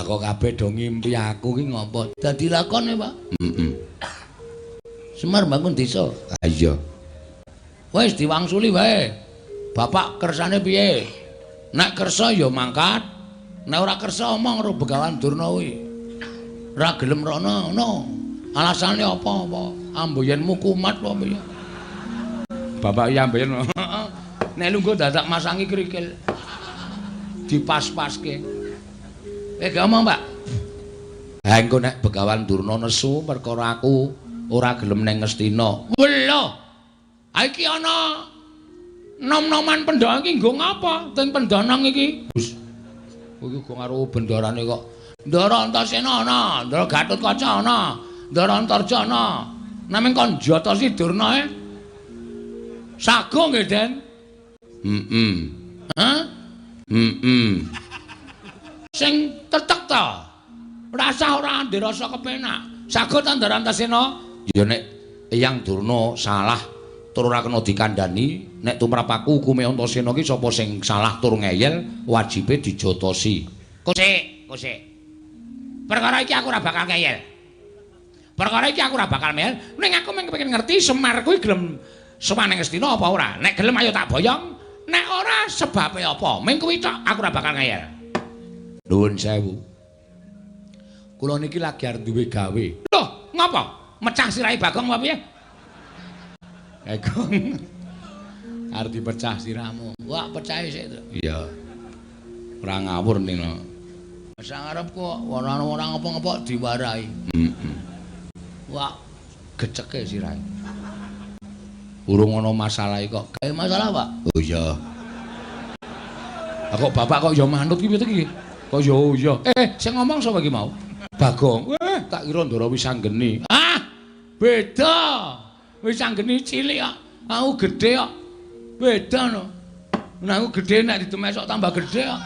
Lah kok kabeh do ngimpi aku ki ngopo? Dadi lakone, Pak. Heeh. Semar bangun desa. Ha iya. Wis diwangsuli wae. Bapak kersane piye? Nek kersa ya mangkat. Nek ora kersa omong karo Begawan Durna kuwi. Ora gelem rono ngono. Alasane apa-apa? Amboyenmu kumat apa piye? Bapak iya amboyen. Nek lungguh dadak masangi krikil. Dipas-paske. Eh gak omong, Pak. Ha engko nek Begawan Durna nesu perkara aku ora gelem ning Ngastina. Welo. Ha iki ana nom-noman pendhang iki nggo ngapa? Teng pendanang iki. Gus. Kowe iki go karo bendarane kok. Ndara Antasena ana, Ndara Gatotkaca ana, Ndara Antarja ana. Naming kon jotosi Durna e. Sago nggih, Den. Heeh. Hah? Heeh. Sing tetek ta. Rasah ora ndek rasa kepenak. Sago ta Ndara Antasena? Ya nek Eyang Durna salah tur ora kena dikandhani, nek tumrap aku hukume Antasena ki sapa sing salah tur ngeyel wajibe dijotosi. Kosek, kosek. Perkara iki aku ora bakal ngeyel. Perkara iki aku ora bakal ngeyel, ning aku mung kepengin ngerti Semar kuwi gelem sowan ning Ngastina apa ora. Nek gelem ayo tak boyong, nek ora sebabe apa? Ming kuwi tok aku ora bakal ngeyel. Nuwun sewu. Kula niki lagi arep duwe gawe. Loh, ngapa? Mecah sirahe Bagong apa piye? Bagong. Arep dipecah sirahmu. Wah, pecahe sik to. Iya. Ora ngawur nino. Sang arep kok ora ora ngapa-ngapa diwarahi. Heeh. Wah, geceke sirahe. Urung ana masalah kok. Gawe masalah, Pak? Oh iya. Lah kok bapak kok ya manut ki piye iki? Kok ya oh iya. Eh, sing ngomong sapa iki mau? Bagong. Eh, tak kira Ndara Wisanggeni. Ah, beda. Wisanggeni cilik kok. Aku gedhe kok. Beda no. Nah aku gedhe nek didemesok tambah gedhe kok.